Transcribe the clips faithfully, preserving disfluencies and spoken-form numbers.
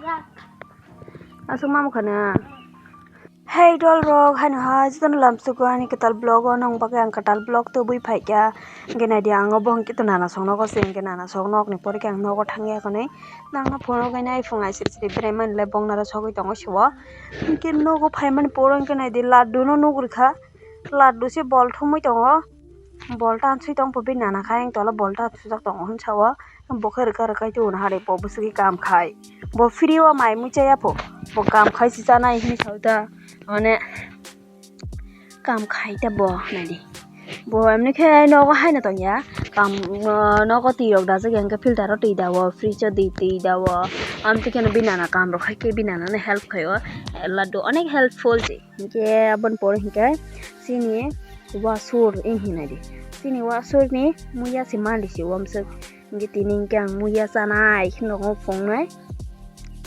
Aswk mamu khana. Hey dol rok, haino hai jotono lamsugo ani kwtal vlog o, nong bagwi ang kwtal vlog tubui phaikha. Hwnkhe naidi ang obo hwnkhe to nana sok nogo se, hwnkhe nana sok nokni pore khe ang nogo thangya hwnwi nangno phone rwgwi nai phung aisiri siri berai manle bong naro sogwi tongo siwo. Hwnkhe nogo phaimani pore hwnkhe naidi laddu no nugrikha, laddu se bol thumui tongo. Bol ta sui tong pho bini nana khai ang tola bol ta sujak tongo hwn sao. Bo khe rwkha rwkha tei uno hari bo bwswk khe kam khai. Bo free o mai mui chaya pho. Bo kam khai se chanai hwnwi sao ta. Mane kam khai ta bo naidi. Bo emni khe nogo haino tongya. Kam, ah, nogo twi rok dajak ya hwnkhe filter o twi da o, fridge o twi twi da o. Amtwi kheno bini nana kam rok khai khe bini nana no help khai o. Laddu onek helpful se. Hwnkhe aboni pore hwnkhe chini wasur wng hinai di. Chini wasur ni muya se mandi se wamswk. Hwnkhe tini hwnkhe ang muya chanai kheno nogo phungnai.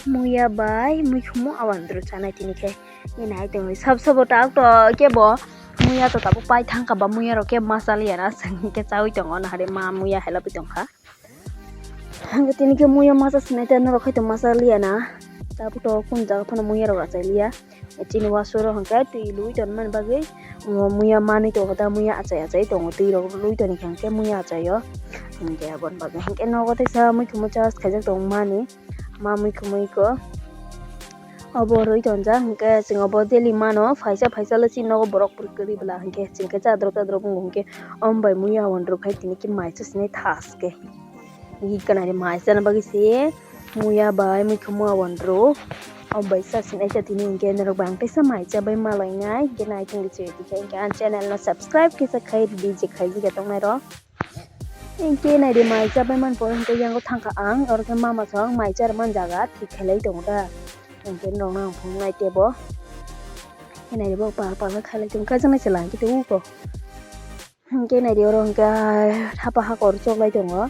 Muya bai muikhumu awandru chanai tini khe. Nai tongwi sab sabo tak to kebo muya to tabuk pai thangkha ba muya rok khe ma chaliya na aswk hwnkhe chaui tongo nahari ma muya helopwi tongkha. Hwnkhe tini khe muya masa sinai tei norok khai to masa liya na. Tabuk to kunu jaga phano muya rok achai liya. Chini wasur o hwnkhe twi lui ton mani bagwi, o muya manwi tongo ta, muya achai achai tongo, twi rok lui toni kha hwnkhe muya achai o. Hwnkhe aboni bagwi hwnkhe nogo teisa muikhumu charge khaijak tong mani, ma muikhumu iko. Obo rwi tonjak hwnkhe chwng obo daily mano, phaisa phaisa le chini nogo borok kwrwi bwla hwnkhe chwng khe chadrop chadrop wngo hwnkhe omo bai muya hwn rwkhe tini khe mai se sinai thas khe. Ri kanari mai chana bagwi se muya bai muikhumu awandru. Omo bai sa sinai sa tini hwnkhe norok bai ang teisa mai chabai malainai hwnkhe nai tongdi chwngdi khe hwnkhe ang channel no subscribe kisa khai rwdi je khaijak ya tongnai rok. Hwnkhe naidi mai chabai man pore hwnkhe yango thangkha ang oro khe mama song mai char man jaga thik khailai tongo da. Hwnkhe norokno ang phunuknai teibo. Hwnkhe naidi bo pal pal khe khailai tongo kaijaknai se lang khe tei uko. Hwnkhe naidi oro hwnkhe thapa hakor choklai tongo.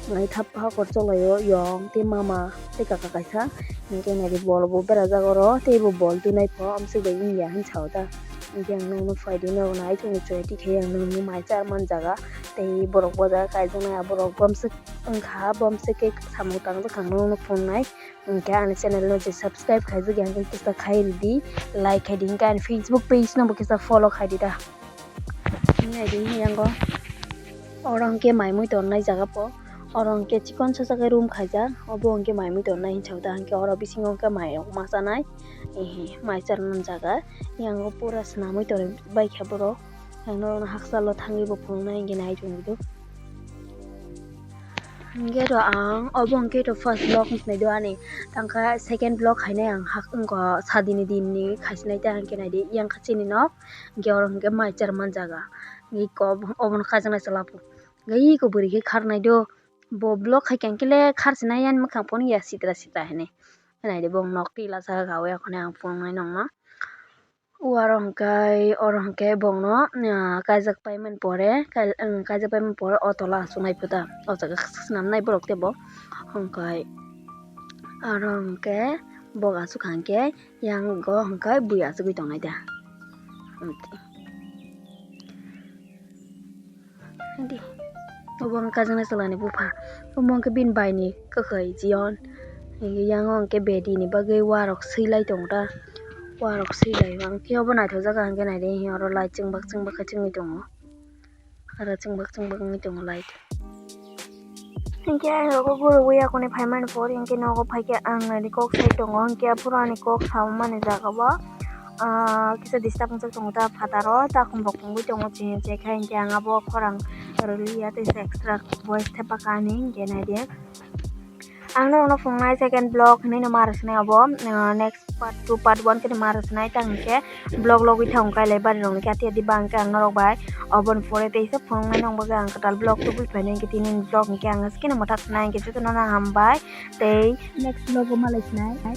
Mai thapa hakor choklaio yong tei mama tei kaka kaisa. Hwnkhe naidi bol bo berajak oro tei bo bol tunai pho amswk bai wngya hinwi sao ta. Hwnkhe ang nokno phaidi norokno ai chwngno chwrai tikhe ang nokno mai char man jaga tei borok bo jaga kaijaknai aborok bo amswk wngkha bo amswk khe samung tangjak ang nokno phunuknai. Hwnkhe ani channel no je subscribe khaijak ya hwnkhe kisa khai rwdi, like khaidi hwnkhe ani Facebook page no bo kisa follow khaidi da. Hwnkhe naidi hwnyango oro hwnkhe mai mui tongnai jaga po, oro hwnkhe chikon sacha khe room khaijak, obo hwnkhe mai mui tongnai hinwi sao da, hwnkhe oro bisingo hwnkhe mai rok ma chanai, ehe mai charmani jaga, yango pura swnamwi tongbai kha borok, ang norokno hakchalo thangwi bo phunuknai hwnkhe nai tongwi do. Hwnkhe to ang obo hwnkhe to first vlog wngkha nai do ani, tangkha second vlog khainai ang hak wngkha sadini dinni khaisinai ta hwnkhe naidi yang kha chini nok. Hwnkhe oro hwnkhe mai cherman jaga. Hwnkhe iko obono kaijaknai chwla bo. Hwnkhe iko bwrwi khe kharnai do. Bo vlog khai khe hwnkhe le kharchinai yani mwkhang phone ya sitra sitra hinwi. Naidi bo nok tila saka kha o, ekhone ang phunuknai nokno. O aro hwnkhe, oro hwnkhe bongno, ah, kaijak paimani pore, kai-, um, kaijak paimani pore o tola achuknai phuta. O jaga swnamnai borok teibo. Hwnkhe aro hwnkhe bok achukha hwnkhe. Yang go hwnkhe bui achugwi tongnai da. Di. Obo hwnkhe kajaknai chwlani bupha. Omo hwnkhe bini baini kwkhwi Jiyon. Yang o hwnkhe bedi ni bagwi warok swilai tongo da. Warok swilai o hwnkhe obo naithok jak hwnkhe naidi oro light chwngbak chwngbak khe chwngwi tongo. Aro chwngbak chwngbak wngwi tongo light. Hinkhe ang rogo guro wi akoni phaimani pore hinkhe nogo phaikhe ang naidi kok sai tongo, hinkhe aphuru ani kok samani jaga o, ah, kisa disturb wngjak tongo ta phataro, takhum rok wngwi tongo chini chekha, hinkhe ang abo khorang rwliya tei extra voice thepakha ani hinkhe naidi. Ang norokno phunuknai second vlog hinwi no ma rwkhnai abo, ah, next part two, part one khe ma rwkhnai, tang hinkhe vlog logwi thang kailai bari rokni khe ati ati bang khe ang norok bai oboni pore teisa phunuknai nokbo khe ang kwtal vlog tubui phainai hinkhe tini vlog hinkhe ang skino mwthak khnai hinkhe jotono no hambai tei next vlog o malai khnai.